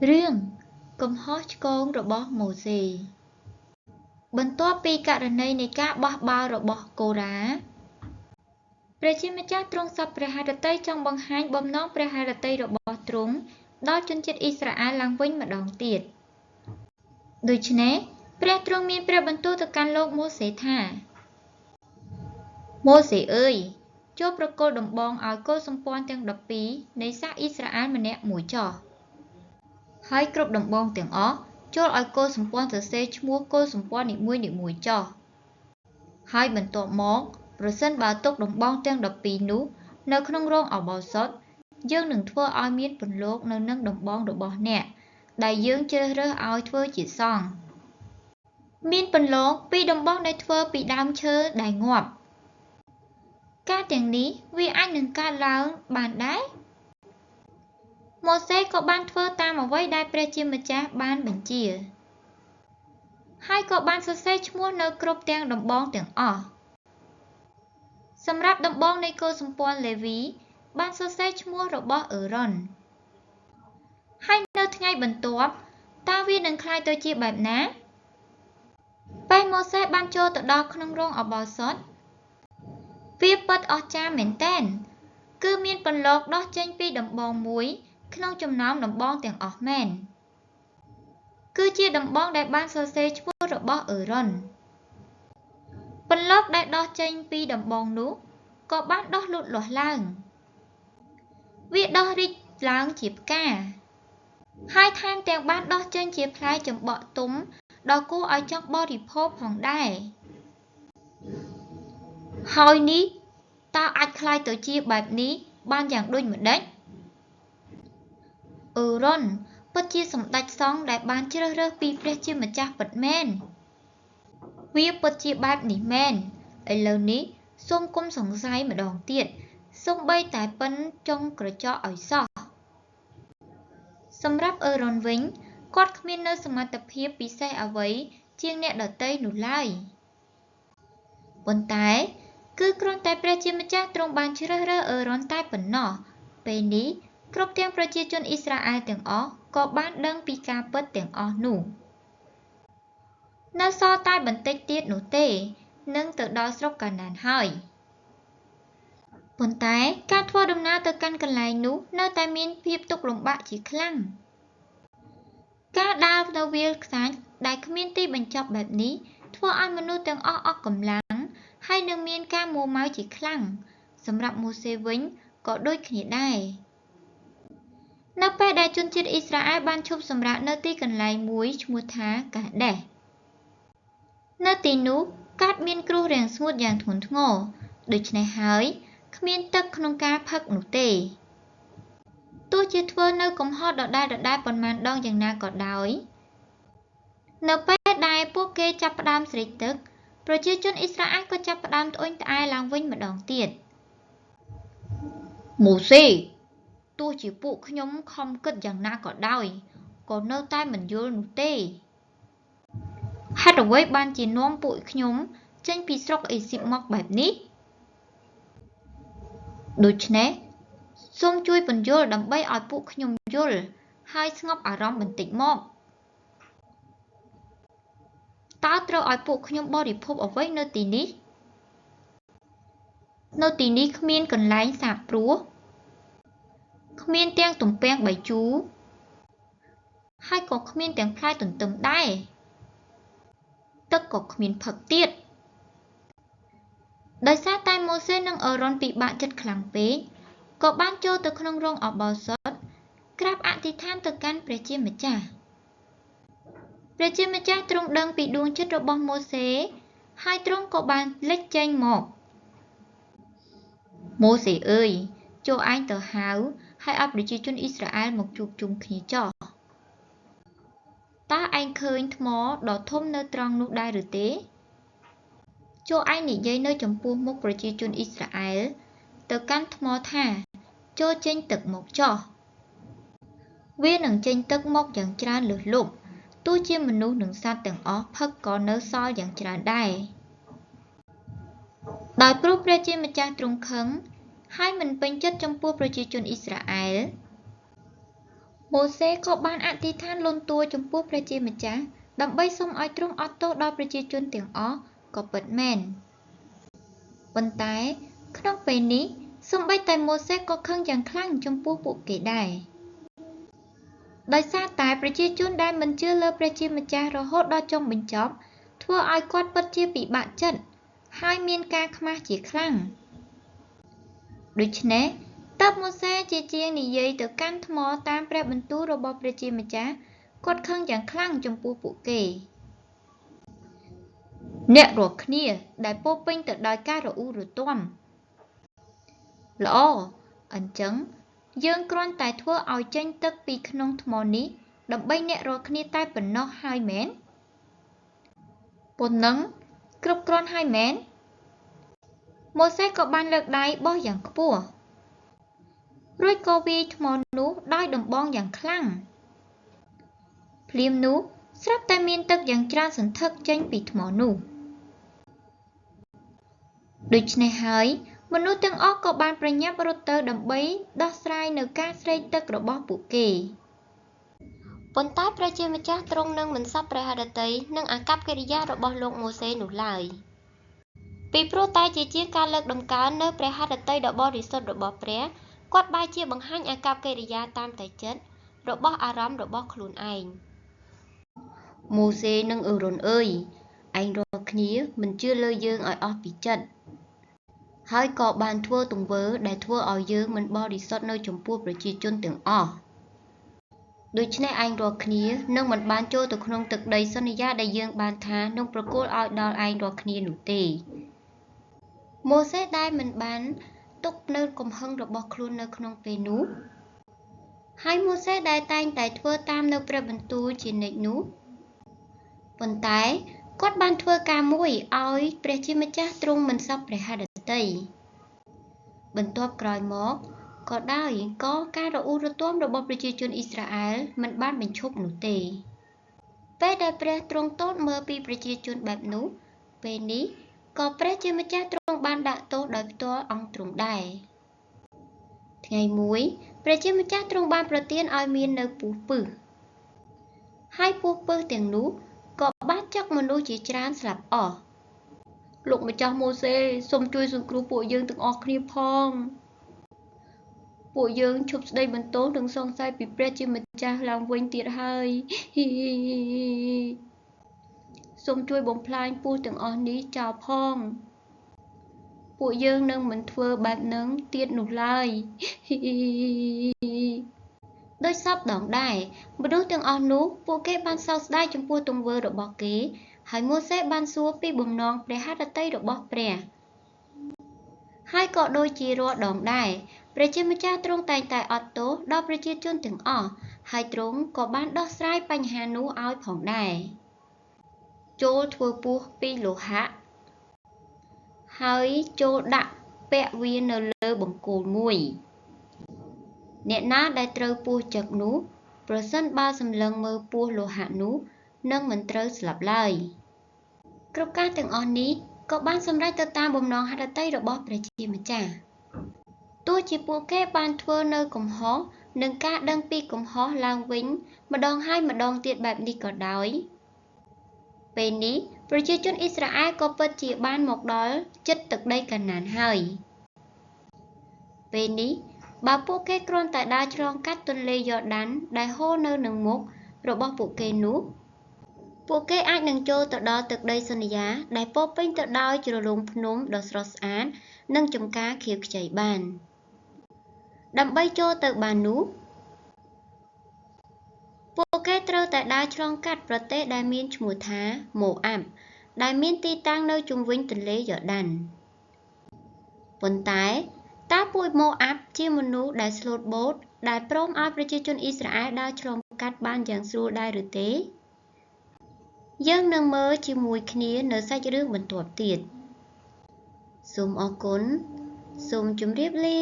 រឿង កំហុសឆ្គងរបស់ម៉ូសេ បន្ទាប់ពីករណីនៃការបះបោររបស់កូរ៉ា ព្រះជាម្ចាស់ទ្រង់សព្វព្រះហឫទ័យចង់បង្ហាញបំណងព្រះហឫទ័យរបស់ទ្រង់ដល់ជនជាតិអ៊ីស្រាអែលឡើងវិញម្តងទៀត។ ដូច្នេះ ព្រះទ្រង់មានព្រះបន្ទូលទៅកាន់លោកម៉ូសេថា ម៉ូសេអើយ ចូរប្រគល់ដំបងឱ្យកុលសម្ព័ន្ធទាំងដប់ពីរនៃសាសន៍អ៊ីស្រាអែលម្នាក់មួយចុះ ហើយគ្រប់ដំបងទាំងអស់ ចូរឱ្យកុលសម្ព័ន្ធសរសេរឈ្មោះកុលសម្ព័ន្ធនីមួយៗចុះ ហើយបន្ទាប់មក ប្រសិនបើទុកដំបងទាំងដប់ពីរនោះនៅក្នុងរោងឧបោសថ យើងនឹងធ្វើឱ្យមានពន្លកនៅនឹងដំបងរបស់អ្នកដែលយើងជ្រើសរើសឱ្យធ្វើជាសង្ឃ មានពន្លកពីដំបងដែលធ្វើពីដើមឈើដែលងាប់ ការទាំងនេះវាអាចនឹងកើតឡើងបានដែរ? ម៉ូសេក៏បានធ្វើតាមអ្វីដែលព្រះជាម្ចាស់បានបញ្ជា ហើយក៏បានសរសេរឈ្មោះនៅគ្រប់ទាំងដំបងទាំងអស់ សម្រាប់ដំបងនៃកុលសម្ព័ន្ធលេវីបានសរសេរឈ្មោះរបស់អឺរ៉ុន ហើយនៅថ្ងៃបន្ទាប់ តើវានឹងក្លាយទៅជាបែបណា? ពេលម៉ូសេបានចូលទៅដល់ក្នុងរោងឧបោសថ វាពិតអស្ចារ្យមែនទែន គឺមានពន្លកដុះចេញពីដំបងមួយក្នុងចំណោមដំបងទាំងអស់មែន គឺជាដំបងដែលបានសរសេរឈ្មោះរបស់អឺរ៉ុន ពន្លកដែលដុះចេញពីដំបងនោះ ក៏បានដុះលូតលាស់ឡើង វាដុះរីកឡើងជាផ្កា ហើយថែមទាំងបានដុះចេញជាផ្លែចំបក់ទុំដ៏គួរឱ្យចង់បរិភោគផងដែរ ហើយនេះតើអាចក្លាយទៅជាបែបនេះបានយ៉ាងដូចម្តេច? អឺរ៉ុនពិតជាសម្តេចសង្ឃដែលបានជ្រើសរើសពីព្រះជាម្ចាស់ពិតមែន វាពិតជាបែបនេះមែន ឥឡូវនេះសូមកុំសង្ស័យម្តងទៀត សូម្បីតែប៉ុនចុងក្រចកឱ្យសោះ សម្រាប់អឺរ៉ុនវិញ គាត់គ្មាននូវសមត្ថភាពពិសេសអ្វីជាងអ្នកដទៃនោះឡើយ ប៉ុន្តែ គឺគ្រាន់តែព្រះជាម្ចាស់ទ្រង់បានជ្រើសរើសអឺរ៉ុនតែប៉ុណ្ណោះ ពេលនេះ គ្រប់ទាំងប្រជាជនអ៊ីស្រាអែលទាំងអស់ក៏បានដឹងពីការពិតទាំងអស់នោះ នៅសល់តែបន្តិចទៀតនោះទេ នឹងទៅដល់ស្រុកកាណានហើយ ប៉ុន្តែការធ្វើដំណើរទៅកាន់កន្លែងនោះនៅតែមានភាពទុក្ខលំបាកជាខ្លាំង ការដើរនៅវាលខ្សាច់ដែលគ្មានទីបញ្ចប់បែបនេះធ្វើឲ្យមនុស្សទាំងអស់អស់កម្លាំង ហើយនឹងមានការមួម៉ៅជាខ្លាំង សម្រាប់ម៉ូសេវិញក៏ដូចគ្នាដែរ នៅពេលដែលជនជាតិអ៊ីស្រាអែលបានឈប់សម្រាកនៅទីកន្លែងមួយឈ្មោះថាកាដេស នៅទីនោះកើតមានគ្រោះរាំងស្ងួតយ៉ាងធ្ងន់ធ្ងរ ដូច្នេះហើយ គ្មានទឹកក្នុងការផឹកនោះទេ ទោះជាធ្វើនូវកំហុសដដែលៗប៉ុន្មានដងយ៉ាងណាក៏ដោយ នៅពេលដែលពួកគេចាប់ផ្ដើមស្រេកទឹក ប្រជាជនអ៊ីស្រាអែលក៏ចាប់ផ្ដើមត្អូញត្អែរឡើងវិញម្តងទៀត ម៉ូសេ ទោះជាពួកខ្ញុំខំគិតយ៉ាងណាក៏ដោយ ក៏នៅតែមិនយល់នោះទេ ហេតុអ្វីបានជានាំពួកខ្ញុំចេញពីស្រុកអេស៊ីបមកបែបនេះ? ដូច្នេះ សូមជួយពន្យល់ដើម្បីឱ្យពួកខ្ញុំយល់ ហើយស្ងប់អារម្មណ៍បន្តិចមក តើត្រូវឱ្យពួកខ្ញុំបរិភោគអ្វីនៅទីនេះ? នៅទីនេះគ្មានកន្លែងសាបព្រោះ គ្មានទាំងទំពាំងបាយជូរ ហើយក៏គ្មានទាំងផ្លែទន្ទឹមដែរ ទឹកក៏គ្មានផឹកទៀត ដោយសារតែម៉ូសេនិងអឺរ៉ុនពិបាកចិត្តខ្លាំងពេក ក៏បានចូលទៅក្នុងរោងឧបោសថ ក្រាបអធិដ្ឋានទៅកាន់ព្រះជាម្ចាស់ ព្រះជាម្ចាស់ទ្រង់ដឹងពីដួងចិត្តរបស់ម៉ូសេ ហើយទ្រង់ក៏បានលេចចេញមក ម៉ូសេអើយ ចូរឯងទៅហៅ ហើយឲ្យប្រជាជនអ៊ីស្រាអែលមកជួបជុំគ្នាចុះ តើឯងឃើញថ្មដ៏ធំនៅត្រង់នោះដែរឬទេ? ចូរឯងនិយាយនៅចំពោះមុខប្រជាជនអ៊ីស្រាអែលទៅកាន់ថ្មថា ចូរចេញទឹកមកចុះ វានឹងចេញទឹកមកយ៉ាងច្រើនលើសលប់ ទោះជាមនុស្សនិងសត្វទាំងអស់ផឹកក៏នៅសល់យ៉ាងច្រើនដែរ ដោយព្រោះព្រះជាម្ចាស់ទ្រង់ខឹង ហើយមិនពេញចិត្តចំពោះប្រជាជនអ៊ីស្រាអែល ម៉ូសេក៏បានអធិដ្ឋានលន់តួចំពោះព្រះជាម្ចាស់ដើម្បីសូមឲ្យទ្រង់អត់ទោសដល់ប្រជាជនទាំងអស់ក៏ពិតមែនប៉ុន្តែក្នុងពេលនេះសូម្បីតែម៉ូសេក៏ខឹងយ៉ាងខ្លាំងចំពោះពួកគេដែរដោយសារតែប្រជាជនដែលមិនជឿលើព្រះជាម្ចាស់រហូតដល់ចុងបញ្ចប់ធ្វើឲ្យគាត់ពិតជាពិបាកចិត្តហើយមានការខ្មាស់ជាខ្លាំងដូច្នេះទើបម៉ូសេជាជាងនិយាយទៅកាន់ថ្មតាមព្រះបន្ទូលរបស់ព្រះជាម្ចាស់គាត់ខឹងយ៉ាងខ្លាំងចំពោះពួកគេអ្នករាល់គ្នាដែលពោពេញទៅដោយការរអ៊ូរទាំល្អអញ្ចឹងយើងគ្រាន់តែធ្វើឲ្យចេញទឹកពីក្នុងថ្មនេះដើម្បីអ្នករាល់គ្នាតែប៉ុណ្ណោះហើយមែនប៉ុណ្ណឹងគ្រប់គ្រាន់ហើយមែនម៉ូសេក៏បានលើកដៃបោះយ៉ាងខ្ពស់រួចក៏វាយថ្មនោះដោយដំបងយ៉ាងខ្លាំងភ្លាមនោះស្រាប់តែមានទឹកយ៉ាងច្រើនសន្ធឹកចេញពីថ្មនោះដូច្នេះហើយមនុស្សទាំងអស់ក៏បានប្រញាប់រត់ទៅដើម្បីដោះស្រាយនូវការស្រេកទឹករបស់ពួកគេប៉ុន្តែព្រះជាម្ចាស់ទ្រង់នឹងមិនសព្វព្រះហឫទ័យនឹងអាកប្បកិរិយារបស់លោកម៉ូសេនោះឡើយពីព្រោះតែជាជាងការលើកតម្កើងនូវព្រះហឫទ័យដ៏បរិសុទ្ធរបស់ព្រះគាត់បែរជាបង្ហាញអាកប្បកិរិយាតាមតែចិត្តរបស់អារម្មណ៍របស់ខ្លួនឯងម៉ូសេនិងអឺរ៉ុនអើយឯងរាល់គ្នាមិនជឿលើយើងឲ្យអស់ពីចិត្តហើយក៏បានធ្វើទង្វើដែលធ្វើឲ្យយើងមិនបរិសុទ្ធនៅចំពោះប្រជាជនទាំងអស់ដូច្នេះឯងរាល់គ្នានឹងមិនបានចូលទៅក្នុងទឹកដីសន្យាដែលយើងបានថានឹងប្រគល់ឲ្យដល់ឯងរាល់គ្នានោះទេម៉ូសេដែលមិនបានទុកនៅកំហឹងរបស់ខ្លួននៅក្នុងពេលនោះហើយម៉ូសេដែលតែងតែធ្វើតាមនៅព្រះបន្ទូលជានិច្ចនោះប៉ុន្តែគាត់បានធ្វើការមួយឲ្យព្រះជាម្ចាស់ទ្រង់មិនសព្វព្រះហឫទ័យបន្ទាប់ក្រោយមកក៏ដោយក៏ការរអ៊ូរទាំរបស់ប្រជាជនអ៊ីស្រាអែលមិនបានបញ្ឈប់នោះទេពេលដែលព្រះទ្រង់ទតមើលពីប្រជាជនបែបនោះពេលនេះក៏ព្រះជាម្ចាស់ទ្រង់បានដាក់ទោសដោយផ្ទាល់អង្គទ្រង់ដែរថ្ងៃមួយព្រះជាម្ចាស់ទ្រង់បានប្រទានឲ្យមាននៅពស់ពិសហើយពស់ពិសទាំងនោះក៏បានចឹកមនុស្សជាច្រើនស្លាប់អស់លោកម្ចាស់ម៉ូសេសូមជួយសង្គ្រោះពួកយើងទាំងអស់គ្នាផងពួកយើងឈប់ស្ដីបន្ទោសនិងសង្ស័យពីព្រះជាម្ចាស់ឡើងវិញទៀតហើយសូមជួយបំផ្លាញពស់ទាំងអស់នេះចោលផងពួកយើងនឹងមិនធ្វើបែបនឹងទៀតនោះឡើយដោយសពដងដែរមនុស្សទាំងអស់នោះពួកគេបានសោកស្ដាយចំពោះទង្វើរបស់គេហើយម៉ូសេបានសួរពីបំណងព្រះហឫទ័យរបស់ព្រះហើយក៏ដូចជារាល់ដងដែរព្រះជាម្ចាស់ទ្រង់តែងតែអត់ទោសដល់ប្រជាជនទាំងអស់ហើយទ្រង់ក៏បានដោះស្រាយបញ្ហានោះឲ្យផងដែរចូលធ្វើពស់ពីលោហៈហើយចូលដាក់ពាក់វានៅលើបង្គោលមួយអ្នកណាដែលត្រូវពស់ចឹកនោះប្រសិនបើសម្លឹងមើលពស់លោហៈនោះនឹងមិនត្រូវស្លាប់ឡើយគ្រប់ការទាំងអស់នេះក៏បានសម្រេចទៅតាមបំណងហឫទ័យរបស់ព្រះជាម្ចាស់ទោះជាពួកគេបានធ្វើនៅកំហុសនិងការដឹងពីកំហុសឡើងវិញម្ដងហើយម្ដងទៀតបែបនេះក៏ដោយពេលនេះប្រជាជនអ៊ីស្រាអែលក៏ពិតជាបានមកដល់ជិតទឹកដីកាណានហើយពេលនេះបើពួកគេគ្រាន់តែដើរឆ្លងកាត់ទន្លេយ៉រដានដែលហូរនៅនឹងមុខរបស់ពួកគេនោះពួកគេអាចនឹងចូលទៅដល់ទឹកដីសន្យាដែលពោពេញទៅដោយជ្រលងភ្នំដ៏ស្រស់ស្អាតនិងចំការខៀវខ្ចីបានដើម្បីចូលទៅបាននោះពួកគេត្រូវតែដើរឆ្លងកាត់ប្រទេសដែលមានឈ្មោះថាម៉ូអាប់ដែលមានទីតាំងនៅជុំវិញទន្លេយ៉រដានប៉ុន្តែតើពួកម៉ូអាប់ជាមនុស្សដែលស្លូតបូតដែលព្រមឲ្យប្រជាជនអ៊ីស្រាអែលដើរឆ្លងកាត់បានយ៉ាងស្រួលដែរឬទេយើងនឹងមើលជាមួយគ្នានៅសាច់រឿងបន្ទាប់ទៀតសូមអរគុណសូមជម្រាបលា